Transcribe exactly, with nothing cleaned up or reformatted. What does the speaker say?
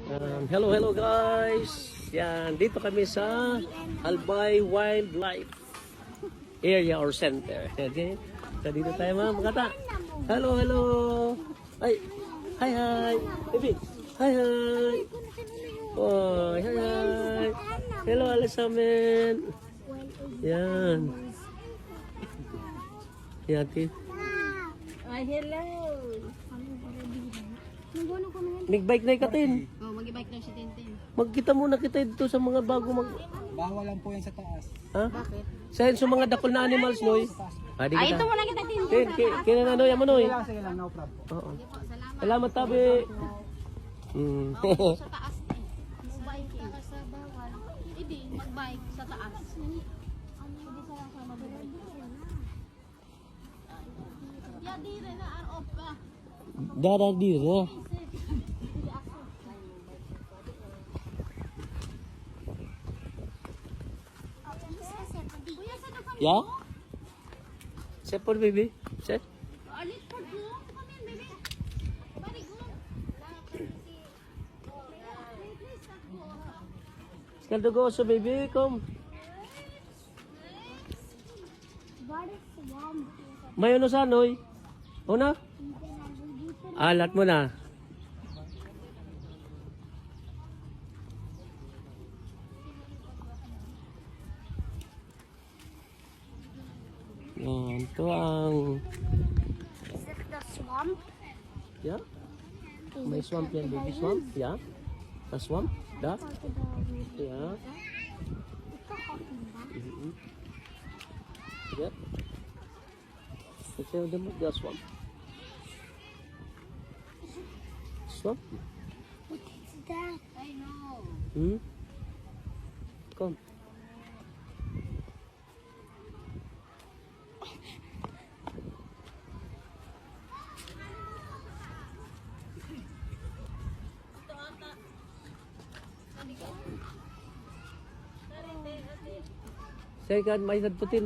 Um, hello, hello guys. Yan, dito kami sa Albay Wildlife Area or Center. Okay? So dito tayo mga makata. Hello, hello. Ay, hi, hi. Baby, hi, hi. Oh, hi, hi. Hello, Alisamen. Yan. Yan, ti. Ay, hello. Nagbike na ikatin. Oh, mag-bike na si Tintin. Magkita muna kita dito sa mga bago mag... Bawal lang po yan sa taas. Ha? Bakit? Sa, sa mga dakul na animals, Noy. Ah, di Ay, kita. Ito muna kita, Tintin. Kin, kin, kinanano yan mo, Noy? Sige lang, sige lang, no problem po. Oo. Salamat. Salamat, tabi. Mm. Bawal sa taas eh. Mag-bike ka sa bawal. Hindi, mag-bike sa taas. Hindi sa lang sa mag-bike. Ya, dire na, ar-, off ka. Dada, dire. Kuya, sa dapat Ya? Set po, baby. Set. Alit pa doon. Come here, baby. Pare, go. Eskaldo ko, so baby, come. May ano sa, Noy? Una? Alat mo na. Yan, ito ang... Is it the swamp? Yeah? May swamp yan, baby, swamp. Yeah? The swamp? The? Yeah? Ito, okay ba? Mm-hmm. Yep. Ito yung the, the swamp. Swamp? What is that? Hmm? Come. Second, may nagputin.